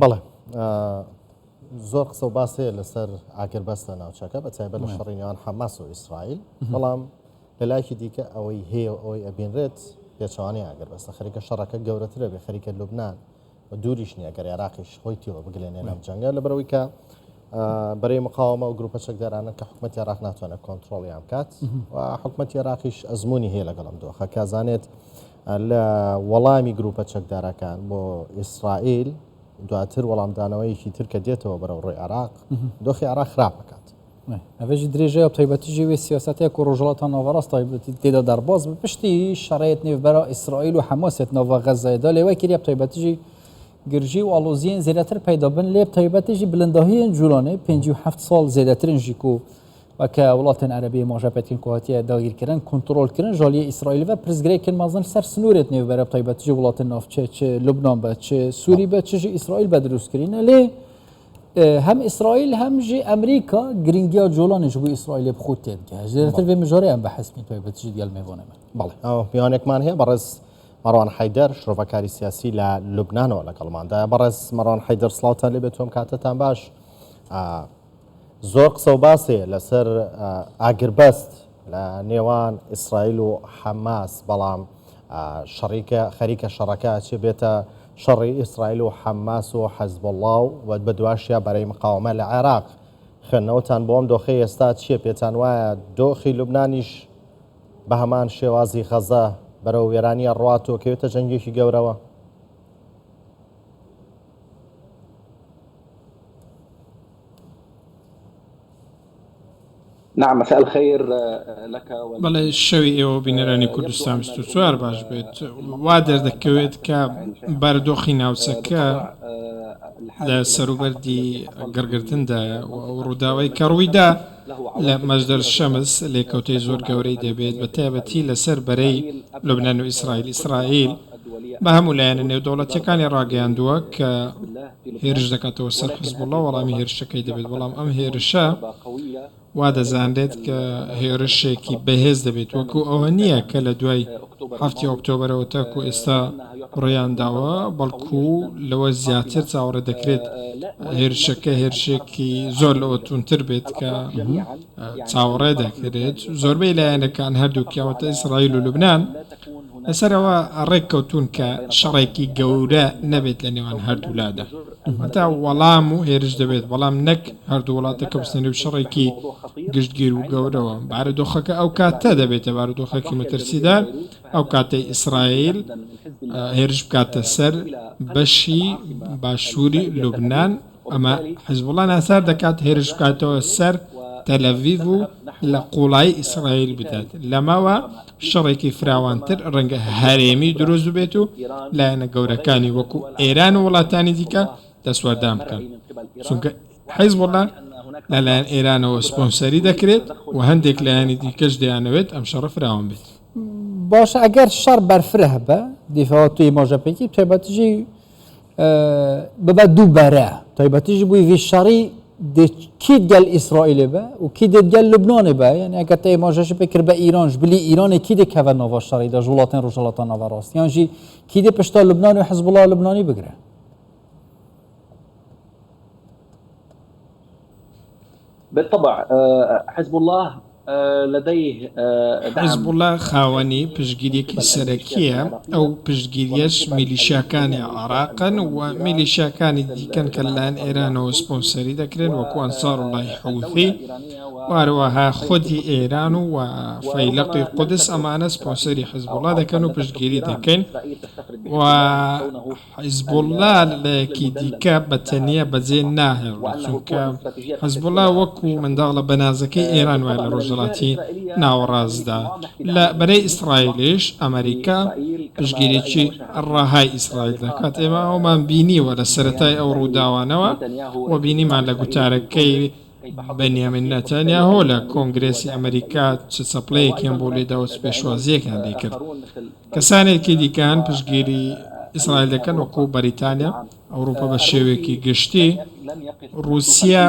بەڵێ زۆر قسە و باس هەیە لەسەر ئاگربەست لە ناوچەکە بە تایبەت لە شەڕی نێوان حەماس و ئیسرائیل بەڵام لە لایەکی دیکە ئەوەی هەیە و ئەوەی ئەبینرێت پێچەوانەی ئاگربەستە خەریکە شەڕەکە گەورەترە بێ خەریکە لوبناان و دووریش نییە گەر عێراقیش خۆی تێوە بگلێنێ لەم جەنگە لەبەرەوەی کە بەرەی مقاومە و گروپە چەکدارانە کە حکومەتی عێراق ناتوانێت کۆنترۆڵیان بکات و حکومەتی عێراقیش ئەزمموی هەیە لەگەڵم دۆخە کازانێت لە وەڵامی گروپە چەکدارەکان بۆ ئیسرائیل دواتر وەڵامدانەوەیەکی تر کە دێتەوە بەرەو ڕووی عێراق دۆخی عێراق خراپ بکات. ئەڤژی درێژەیە تایبەتیژی وێ سیاسەتەیە کو ڕۆژهەڵاتا ناوەڕاست تایبەتی تێدا دەرباز بە پشتی شەڕێت نێوبەرا ئیسرائیل و حەماسێت ناوە غەززەیەدا لێ وەکریە تایبەتیژی گرژی و ئاڵۆزیên زێدەتر پەیدا بن لێ تایبەتیژی بلنداهیên جوولانێ 57 ساڵ زێدەترن ژی کو وەکە وڵاتên عەرەبی ماژە پێتکن کو هاتیە داگیرکردن کنترۆلکردن ژالیە ئیسرائیل و پرسگرێکن مەزن سەر سنوورێت نێوبەرە تایبەتیژی وڵاتên ناوچە چ لوبنان بە چ سووری بە چ ژی ئیسرائیل بە دروستکردنە لێ هەم ئیسرائیل هەم ژی ئەمریکا گرنگیا جۆلانێ ji bo ئیسرائیلێ bi xwe tê dike. Ji zêdetir vê mijarê em behis bîn taybet jî digel mêvanê me. بەڵێ ئەو میوانێکمان هەیە بەڕێز مەڕوان حەیدەر شرۆڤەکاری سیاسی لە لوبنانەوە لەگەڵماندایە. بەڕێز مەڕوان حەیدەر سڵاوتان لێ بێت و ئەم کاتەتان باش. زۆر قسە و باس هەیە لەسەر ئاگربەست لە نێوان ئیسرائیل و حەماس، بەڵام شەڕیکە خەریکە شەڕەکە ئەچێ بێتە شەڕی ئیسرائیل و حەماس و حەزبوڵڵا و بەدواشیا بەرەی مقاوەمە لە عێراق. خوێندنەوەتان بۆ ئەم دۆخەی ئێستا چییە؟ پێتان وایە دۆخی لوبنانیش بە هەمان شێوازی غەزە بەرەو وێرانی ئەڕوات و کەوێتە جەنگێکی گەورەوە؟ نعم مساء الخير لك بەڵێ شەوی ئێوە بینەرانی کوردستان 24 باش بێت وا دەردەکەوێت کە بارودۆخی ناوچەکە لە سەروبەردی گڕگرتندایە و ئەو ڕووداوەی کە ڕوویدا لە مەجدەل شەمس لێکەوتەی زۆر گەورەی دەبێت بە تایبەتی لەسەر بەرەی لوبنان و ئیسرائیل ئیسرائیل بە هەموو لایەنە نێودەوڵەتیەکانی ڕاگەیاندووە کە هێرش دەکاتەوە سەر حزبوڵڵا وەڵامی هێرشەکەی دەبێت، بەڵام ئەم هێرشە وا دەزانرێت کە هێرشێکی بەهێز دەبێت، وەکو ئەوە نییە کە لە دوای حەفتی ئۆکتۆبەرەوە تاکو ئێستا ڕوویان داوە، بەڵکو لەوە زیاتر چاوەڕێ دەکرێت هێرشەکە هێرشێکی زۆر لەوە توندتر بێت کە چاوەڕێ دەکرێت. زۆربەی لایەنەکان هەردووکیان واتە ئیسرائیل و لوبنان لەسەر ئەوە ڕێککەوتوون کە شەڕێکی گەورە نەبێت لە نێوان هەردوولادا. واتە وەڵام و هێرش دەبێت، بەڵام نەک هەردوو وڵاتەکە بچنە نێو شەڕێکی گشتگیر و گەورەوە. بارودۆخەکە ئەو کاتە دەبێتە بارودۆخێکی مەترسیدار، ئەو کاتەی ئیسرائیل هێرش بکاتە سەر بەشی باشووری لوبنان، ئەمە حیزبوڵا ناچار دەکات هێرش بکاتەوە سەر تەلەڤیڤ و لە قوڵایی ئیسرائیل بدات. لەمەوە شەڕێکی فراوانتر ڕەنگە هەرێمی دروست ببێت و لایەنە گەورەکانی وەکو ئێران و وڵاتانی دیکە دەستوەردان بکەن، چونکە حیزبوڵا لەلایەن ئێرانەوە سپۆنسەری دەکرێت و هەندێک لایەنی دیکەش دەیانەوێت ئەم شەڕە فراوان بێت. باشە ئەگەر شەڕ بەرفرەه بە دیفاوە توی ماژە پێکی تایبەتیژی ببە دوو بەرە تایبەتیژی بووی وی شەڕی کی گەل ئیسرائیلێ بە و کی دێت گەل لوبنانێ بە یعنی ئەگەر تە ماژەشی پێ کرد بە ئیرانش بلی ئیرانێ کی دێ کەڤە ناڤا شەڕی دا وڵاتێن ڕۆژهەڵاتا ناوەڕاست یان ژی کی دێ پشتا لوبنان و حزبوڵا لوبنانی بگرە بالطبع حزب الله لديه دعم حیزبوڵا خاوەنی پشتگیرییەکی سەرەکییە، ئەو پشتگیرییەش میلیشیاکانی عێراقن و میلیشیاکانی دیکەن کە لەلایەن ئێرانەوە سپۆنسەری دەکرێن وەکو ئەنساروڵای حوثی و هەروەها خودی ئێران و فەیلەقی قودس ئەمانە سپۆنسەری حیزبوڵا دەکەن و پشتگیری دەکەین و حیزبوڵڵا لەلایەکی دیکە بە تەنیا بەجێ ناهێڵرێت، چونکە حیزبوڵڵا وەکو منداڵە بەنازەکەی ئێران وایە لە ڕۆژهەڵاتی ناوەڕاستدا. لە بەرەی ئیسرائیلیش ئەمەریکا پشتگیریی ڕەهای ئیسرائیل دەکات. ئێمە ئەوەمان بینیوە لە سەرەتای ئەو ڕووداوانەوە و بینیمان لە گوتارەکەی بنیامین نەتانیاهۆ لە کۆنگرێسی ئەمەریکا چ چەپڵەیەکیان بۆ لێدا و چ پێشوازییەکیان لێکرد. کەسانێکی دیکە هەن پشتگیری ئیسرائیل دەکەن وەکو بەریتانیا، ئەوروپا بە شێوەیەکی گشتی. ڕووسیا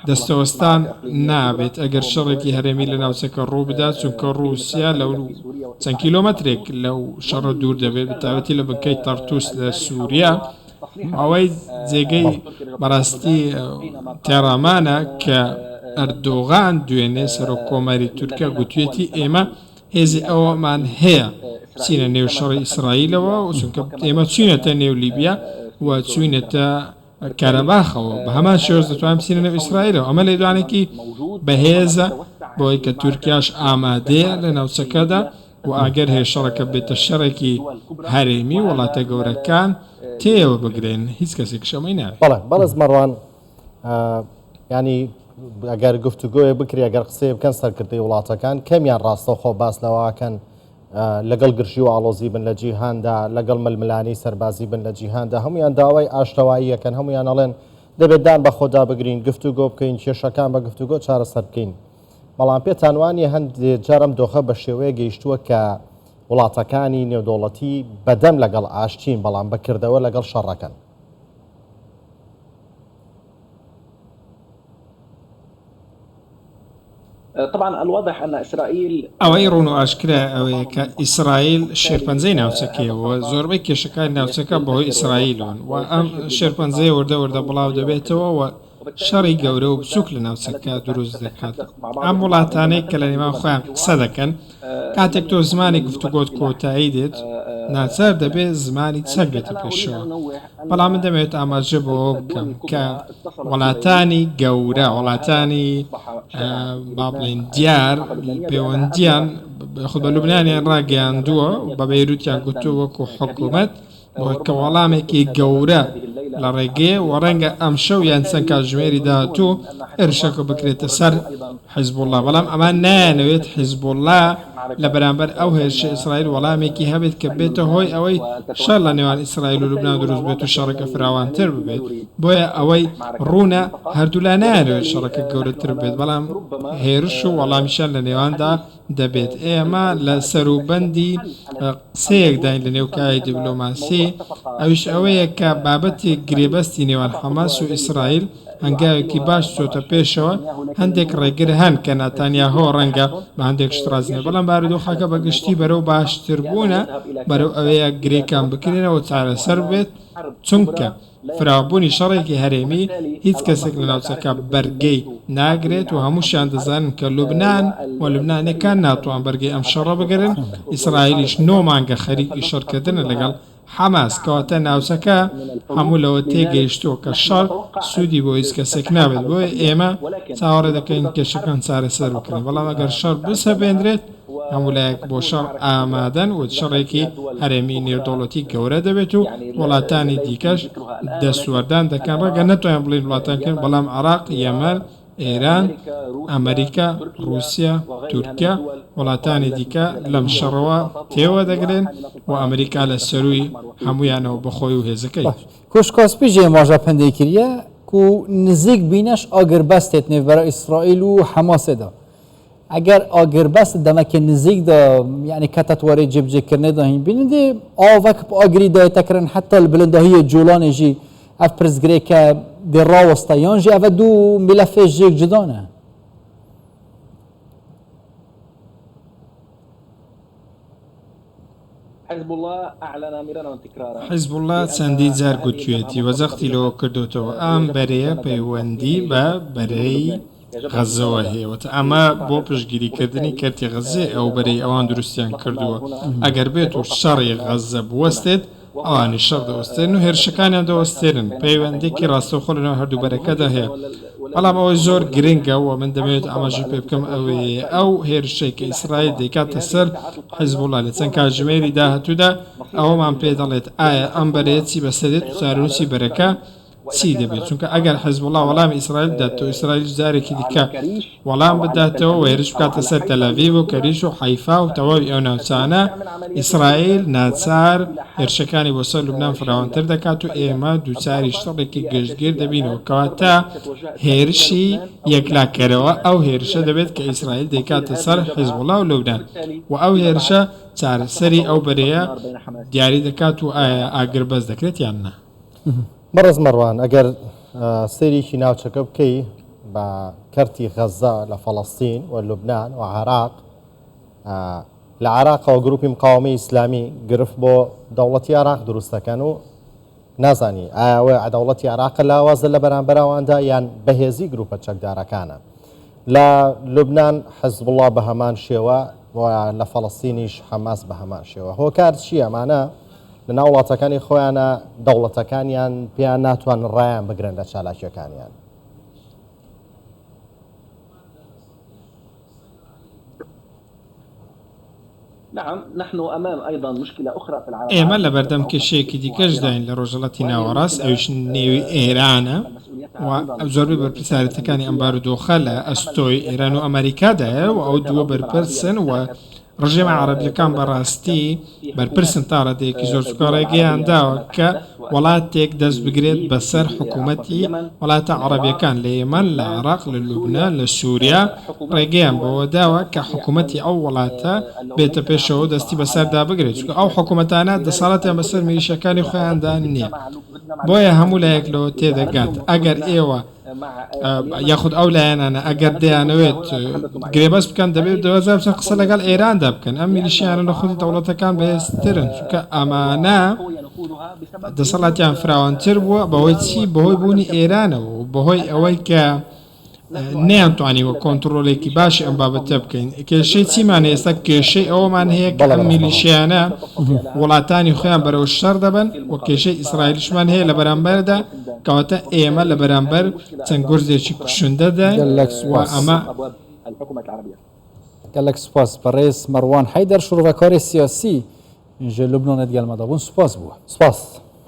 دەستەوەستان نابێت ئەگەر شەڕێکی هەرێمی لە ناوچەکە ڕووبدات، چونکە ڕووسیا لەو چەند کیلۆمەترێک لەو شەڕە دوور دەبێت، بەتایبەتی لە بنکەی تەرتوس لە سوریا. ئەوەی جێگەی بەڕاستی تێڕامانە کە ئەردۆغان دوێنێ سەرۆک کۆماری تورکیا گوتوێتی ئێمە هێزی ئەوەمان هەیە بچینە نێو شەڕی ئیسرائیلەوە و چونکە ئێمە چوینەتە نێو لیبیا و چوینەتە کارەباخەوە بە هەمان شێوەش دەتوانین بچینە نێو ئیسرائیلەوە. ئەمە لێدوانێکی بەهێزە بۆی کە تورکیاش ئامادەیە لە ناوچەکەدا و ئەگەر هەیە شەڕەکە بێتە شەڕێکی هەرێمی وڵاتە گەورەکان تێیەوە بگرن هیچ کەسێکیش ئەمەی ناوێت. بەڵێ بەڕێز مەڕوان ینی ئەگەر گفتوگۆیە بکرێ ئەگەر قسەیە بکەن سەرکردەی وڵاتەکان کەمیان ڕاستەوخۆ باس لەوەکەن لەگەڵ گرژی و ئاڵۆزی بن لە جیهاندا، لەگەڵ ململانێی سەربازی بن لە جیهاندا، هەموویان داوای ئاشتەواییەکەن، هەموویان ئەڵێن دەبێت دان بە خۆدا بگرین، گفتوگۆ بکەین، کێشەکان بە گفتوگۆ چارەسەر بکەین. بەڵام پێتان وا نییە هەندێ جار ئەم دۆخە بە شێوەیەک گەیشتووە کە وڵاتەکانی نێودەوڵەتی بەدەم لەگەڵ ئاشتین، بەڵام بە کردەوە لەگەڵ شەڕەکەن؟ ئەوەی ڕوون و ئاشکرایە ئەوەیە کە ئیسرائیل شێرپەنجەی ناوچەکەیە و زۆربەی کێشەکانی ناوچەکە بەهۆی ئیسرائیلەوەن و ئەم شێرپەنجەیە وردە وردە بڵاو دەبێتەوە و شەڕی گەورە و بچووک لە ناوچەکە دروست دەکات. ئەم وڵاتانەی کە لە نێوان خۆیان قسە دەکەن، کاتێک تۆ زمانی گفتوگۆت کۆتایی دێت، ناچار دەبێت زمانی چەک بێتە پێشەوە. بەڵام من دەمەوێت ئاماژە بەوە بکەم کە وڵاتانی گەورە، وڵاتانی با بڵێین دیار پەیوەندییان خود بە لوبنانیان ڕاگەیاندووە و بە بەیروتیان گوتووە وەکو حکوومەت کە وەڵامێکی گەورە لە ڕێگەیە و ڕەنگە ئەمشەو یان چەند کاتژمێری داهاتوو هێرشەکە بکرێتە سەر حیزبوڵڵا، بەڵام ئەمان نایانەوێت حیزبوڵڵا لە بەرامبەر ئەو هێرشەی ئیسرائیل وەڵامێکی هەبێت کە بێتە هۆی ئەوەی شەڕ لە نێوان ئیسرائیل و لوبنان دروست بێت و شەڕەکە فراوانتر ببێت، بۆیە ئەوەی ڕوونە هەردوولا نایانەوێت شەڕەکە گەورەتر ببێت، بەڵام هێرش و وەڵامیشیان لە نێواندا دەبێت. ئێمە لە سەروبەندی قسەیەکداین لە نێو کایەی دیبلۆماسی، ئەویش ئەوەیە کە بابەتی گرێبەستی نێوان حەماس و ئیسرائیل هەنگاوێکی باش چۆتە پێشەوە، هەندێک ڕێگر هەن کە ناتانیاهۆ ڕەنگە بە هەندێک شت ڕازی نەبێت، بەڵام بارودۆخەکە بە گشتی بەرەو باشتربوونە، بەرەو ئەوەیە گرێکان بکرێنەوە و چارەسەر ببێت، چونکە فراوانبوونی شەڕێکی هەرێمی هیچ کەسێک لە ناوچەکە بەرگەی ناگرێت و هەمووشیان دەزانن کە لوبنان و لوبنانیەکان ناتوان بەرگەی ئەم شەڕە بگرن، ئیسرائیلیش نۆ مانگە خەریکی شەڕکردنە لەگەڵ حەماس، کەواتە ناوچەکە هەموو لەوە تێگەیشتووە کە شەڕ سوودی بۆ هیچ کەسێک نابێت، بۆیە ئێمە چاوەڕێ دەکەین کێشەکان چارەسەر بکرێن، بەڵام ئەگەر شەڕ بسەپێندرێت هەموو لایەک بۆ شەڕ ئامادەن و شەڕێکی هەرێمی نێودەوڵەتی گەورە دەبێت و وڵاتانی دیکەش دەستوەردان دەکەن، ڕەنگە نەتوانین بڵێین وڵاتان کەن، بەڵام عێراق، یەمەن، ئێران، ئەمریکا، ڕووسیا، تورکیا، وڵاتانی دیکە لەم شەڕەوە تێوە دەگرن و ئەمریکا لە سەرووی هەموویانەوە بە خۆی و هێزەکەی. کۆشکا سپی ژێ ماژە پەندەی کریە کو نزیک بینەش ئاگربەستێت نێڤبەرا ئیسرائیل و حەماسێ دا. ئەگەر ئاگربەست دەمەکێ نزیک دا یعنی کەتە توارێ جێبجێکردنێ دا هین بینن دێ ئاوەک ئاگری دایتە کرن حتا بلنداهیە جۆلانێ ژی ئەف پرسگرێکە دێ ڕاوەستە یان ژی ئەڤە دوو ملەفێ ژێک جودانە. حیزبوڵڵا چەندین جار گوتویەتی و جەختی لەوە کردۆتەوە ئەم بەرەیە پەیوەندی بە بەرەی غەززەوە هەیە واتە ئەمە بۆ پشتگیریکردنی کەرتی غەززەیە ئەو بەرەی ئەوان دروستیان کردووە ئەگەر بێت و شەڕی غەززە بوەستێت ئەوانیش شەڕ دەوەستێنن و هێرشەکانیان دەوەستێنن، پەیوەندییەکی ڕاستەوخۆ لەنێوان هەردوو بەرەکەدا هەیە، بەڵام ئەوەی زۆر گرنگە و من دەمەوێت ئاماژەی پێ بکەم ئەوەیە ئەو هێرشەی کە ئیسرائیل دەیکاتە سەر حیزبوڵڵا لە چەند کاتژمێری داهاتوودا ئەوەمان پێ دەڵێت ئایا ئەم بەرەیە چی بەسەر دێت و چارەنووسی بەرەکە چی دەبێت، چونکە ئەگەر حیزبوڵڵا وەڵامی ئیسرائیل بداتەوە، ئیسرائیلیش جارێکی دیکە وەڵام بداتەوە و هێرش بکاتە سەر تەلئەڤیڤ و کەریش و حەیفا و تەواوی ئەو ناوچانە، ئیسرائیل ناچار هێرشەکانی بۆ سەر لوبنان فراوانتر دەکات و ئێمە دووچاری شەڕێکی گشتگیر دەبینەوە، کەواتە هێرشی یەکلاکەرەوە ئەو هێرشە دەبێت کە ئیسرائیل دەیکاتە سەر حیزبوڵڵا و لوبنان و ئەو هێرشە چارەسەری ئەو بەرەیە دیاری دەکات و ئایا ئاگربەست دەکرێت یان نا. بەڕێز مەڕوان ئەگەر سەیرێکی ناوچەکە بکەی بە کەرتی غەزە لە فەڵەستین و لوبناان و عێراق لە عێراقەوە گروپی مقاومەی ئیسلامی گرفت بۆ دەوڵەتی عێراق دروست دەکەن و نازانی ئایا ئەوەی دەوڵەتی عێراقە لاوازە لە بەرامبەر ئەواندا یان بەهێزی گروپە چەکدارەکانە. لە لوبنان حزبوڵا بە هەمان شێوە و لە فەڵەستینیش حەماس بە هەمان شێوە. هۆکار چییە؟ ئەمانە لە ناو وڵاتەکانی خۆیانە دەوڵەتەکانیان پێیان ناتوانن ڕایان بگرن لە چالاکیەکانیان. ئێمە لەبەردەم کێشەیەکی دیکەشداین لە ڕۆژهەڵاتی ناوەڕاست، ئەویش نێوی ئێرانە و زۆربەی بەرپرسیارێتیەکانی ئەم بارودۆخە لە ئەستۆی ئێران و ئەمەریکادایە و ئەو دووە بەرپرسن و ڕژێمە عەڕەبیەکان بەڕاستی بەرپرسن تا ڕادەیەکی زۆر چونکە ڕێگەیان داوە کە وڵاتێک دەست بگرێت بەسەر حکوومەتی وڵاتە عەڕەبیەکان لە یەمەن لە عێراق لە لوبنان لە سووریا ڕێگەیان بەوە داوە کە حکوومەتی ئەو وڵاتە بێتە پێشەوە و دەستی بەسەردا بگرێت چونکە ئەو حکوومەتانە دەسەڵاتیان بەسەر میلیشیاکانی خۆیاندا نییە بۆیە هەموو لایەک لەوە تێدەگات ئەگەر ئێوە یاخود ئەو لایەنانە ئەگەر دەیانەوێت گرێبەست بکەن دەبێت دەوەجار بچن قسە لەگەڵ ئێراندا بکەن ئەم میلیشیانە لە خودی دەوڵەتەکان بەهێزترن چونکە ئەمانە دەسەڵاتیان فراوانتر بووە بەهۆی چی بەهۆی بوونی ئێرانەوە و بەهۆی ئەوەی کە نەیانتوانیوە کۆنتڕۆلێکی باشی ئەم بابەتە بکەین. کێشەی چیمان هەیە ئێستا؟ کێشەی ئەوەمان هەیە کە ئەم میلیشیانە وڵاتانی خۆیان بەرەو شەڕ دەبەن و کێشەی ئیسرائیلیشمان هەیە لە بەرامبەردا، کەواتە ئێمە لە بەرامبەر چەند گورزێکی کوشندەداین گەلەک و سوپاس. ئەمە. گەلەک سوپاس بەڕێز مەڕوان حەیدەر شڕۆڤەکاری سیاسی ژ لوبنانێ دگەل مەدا بوون سوپاس بووە. سوپاس.